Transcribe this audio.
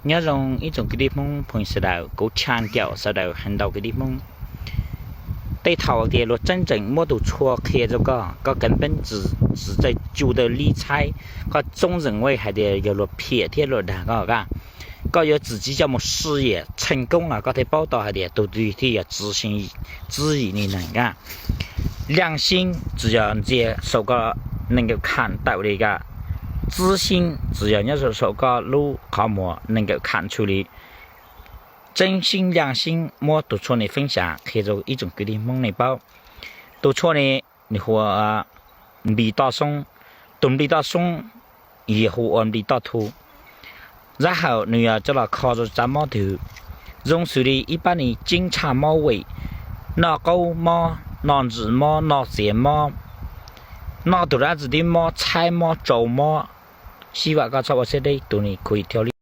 Nyob zoo ib tsoom kwv tij Hmoob phooj ywg sawv daws, kuv Tshaj Ncaum sawv daws hais ntau kwv tij Hmoob. Tej thaum tias luag tseeb tseem muab tus tshuaj qhia rau koj, koj keev peeb tsis txawj cu tau lib txhaib, koj txoob zeem vaj hais tias yog luag phiam thiab luag dag koj a. Koj yuav txwm tsis coj mus sib yam txheej koob los koj thiaj paub tau hais tias tus twg thiaj yog txwj yim neeg a. Laj xib tsis yog ntxias saum koj nees nkaum kham tawm li a. Txwj xib tsis yog nyob saum koj lub qhov muag nees nkaum kham tshwm li. Tseeb xib laj xib muab tus tshuaj ne feeb xyav qhia rau ib tsoom kwv tij Hmoob ne paub. Tus tshuaj ne nws hu ua Npis Toj Xoob. Tus Npis Toj Xoob yog hu ua Npis Toj Thu. Zaj hawm nws yog coj los kho rau tsav mob twg, zoo xws li ib pab ni ceeb tshaj mob weem, noj qaub mob, noj ntsim mob, noj txiav mob, noj tus dab tsi tib mob, txhaib mob, tsau mob. Sib vam koj txhob ua siab deb, tus ni khuv thiau li.